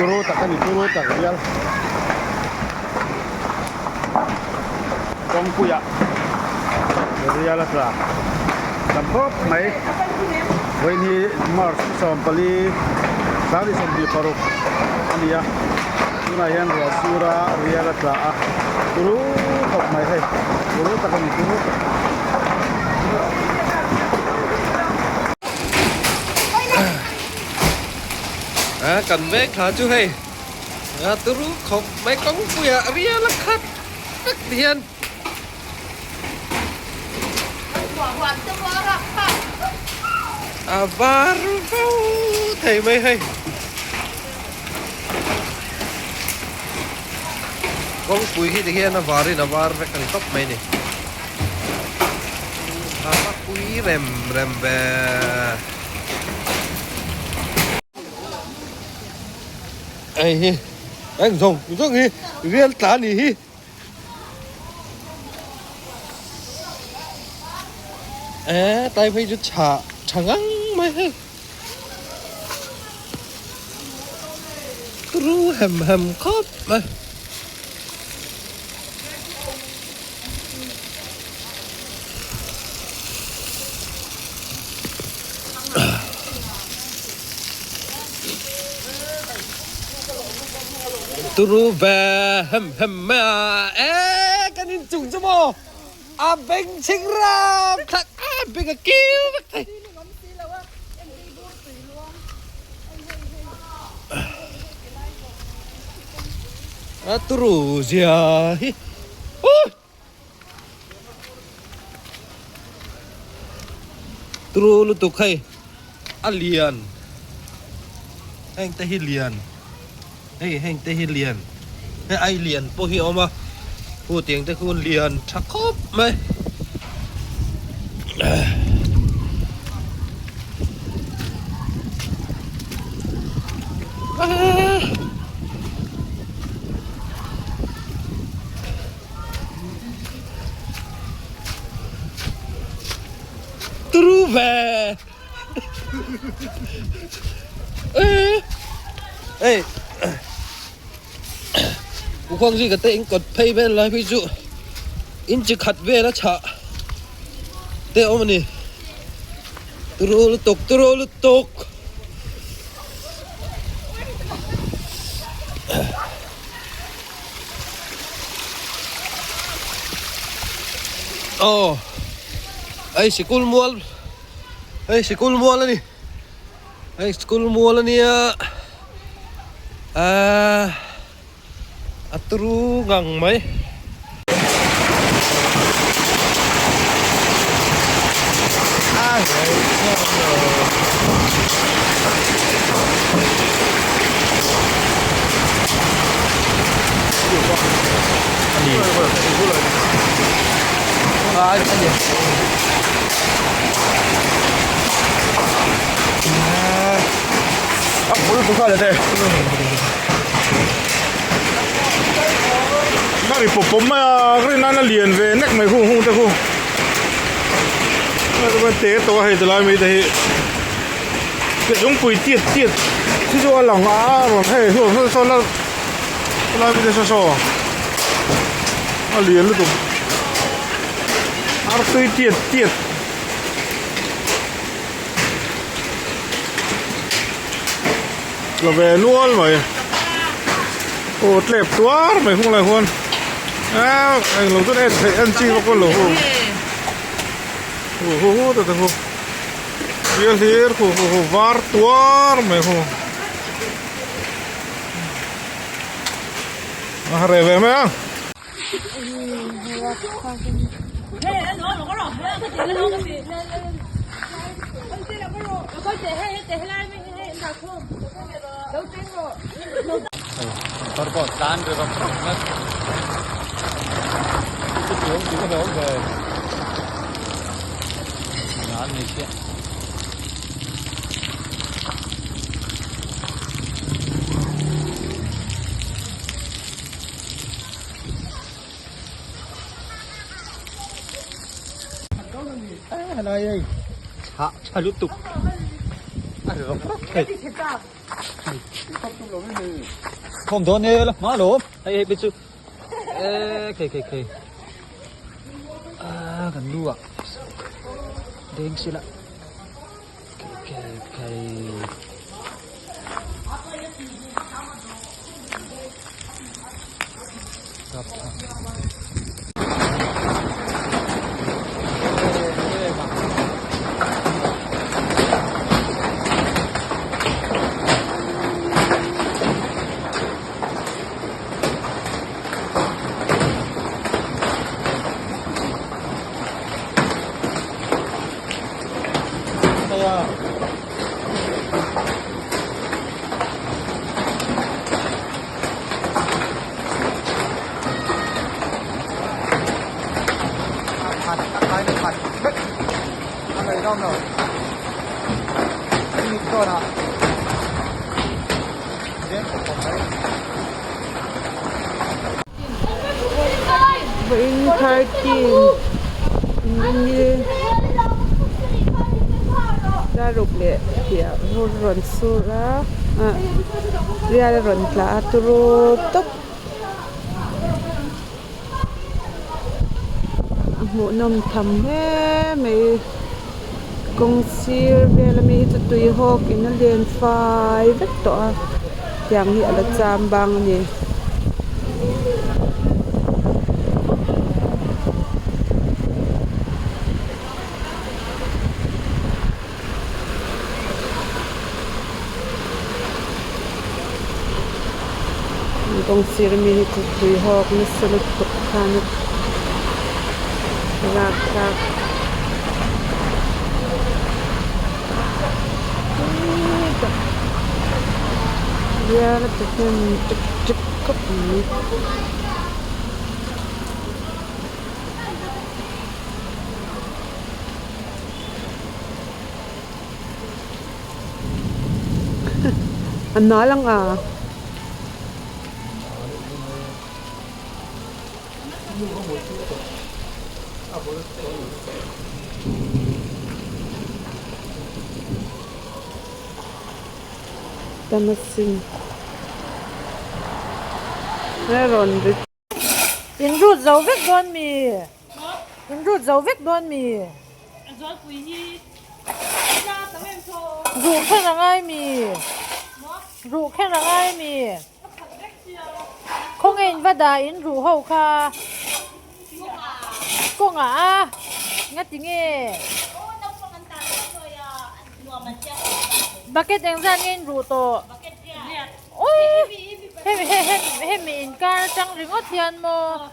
Turu tak a ni turu tak rial kawngpuiah rial a tla tam khawp mai vawiin hi march 14 2026 a ni a tunah hian ruah sur a rial a tla a turu khawp mai hei turu tak a ni turu tak. A kan vek thla chu hei a turu khawp mai kawngpuiah rial a khat vek ti hian a var vo thei mai hei kawngpui hi ti hian a varin a var vek a ni tawp mai a ni a va pui rem rem ve. Hei hi eng zawng zawng hi rial tla a nih hi. Eee tlai phei chu chhah tha ngang mai hei. Turu hem hem khawp mai. Turu ve hem hem mai a e kan in chung chu maw a beng chhing ram thlak a beng a kiu vek thei a turu zia hi. Turu lutuk hei a lian heng te hi lian hei heng te hi lian hei ai lian pawh hi a awm a hu tiang te khu lian tha khawp mai. Turu ve. Ê. Cú khoang gì cả tê in cột phei vel lai phei chu in chi khat vel a chhah te awm a ni. Turu lutuk turu lutuk. Aw hei sikul mual hei sikul mual a ni hei sikul mual a nia ahh a turu ngang mai. Ka ri pawp pawp mai a rin nana lian ve nek mai khu hung te khu te tawh a hei tilai mai te hi ke zungpui tiat tiat khi chu a lang a rawn hei saw saw saw la tilai mai te saw saw a lian lutuk artui tiat tiat. La ve nual mai aw tlep tuar mai hung lai huan ah eng lo chuan en theih en chi vak lo hu hu hu hu te te hu hlir hlir hu hu hu var tuar mai hu a reh ve mai ang. Helai hei chhah tha lutuk a ri rawk rawk thei. Khawm dawn e la hma lo hei hei chu e khei khei khei a kan lu ah deng sila khei khei khei Vawiin 13 ni daruk leh piah vur rawn sur a ah rial a rawn tla a turu tawp a hmuhnawm tham hle mai kawng sir vel ami hi chu tui hawk in a len fai vek tawh a tiang hi a la cham bang a ni. Kawng sir ami hi chu tui hawk nasa lutuk khan a lak thlak rial a ti hnem ṭek ṭek khawp mai. A nal ang a. Tamasin. Rawn ri. In rut zo vek dawn mi? In rut zo vek dawn mi? Ruh kher a ngai mi? Ruh kher a ngai mi? Khawnge in va dah in ruh ho kha? Kawngah a? Ngati nge? Bucket engzat nge in ruh tawh? Ui! Hemi he he hemi inkar atang ringawt hian maw?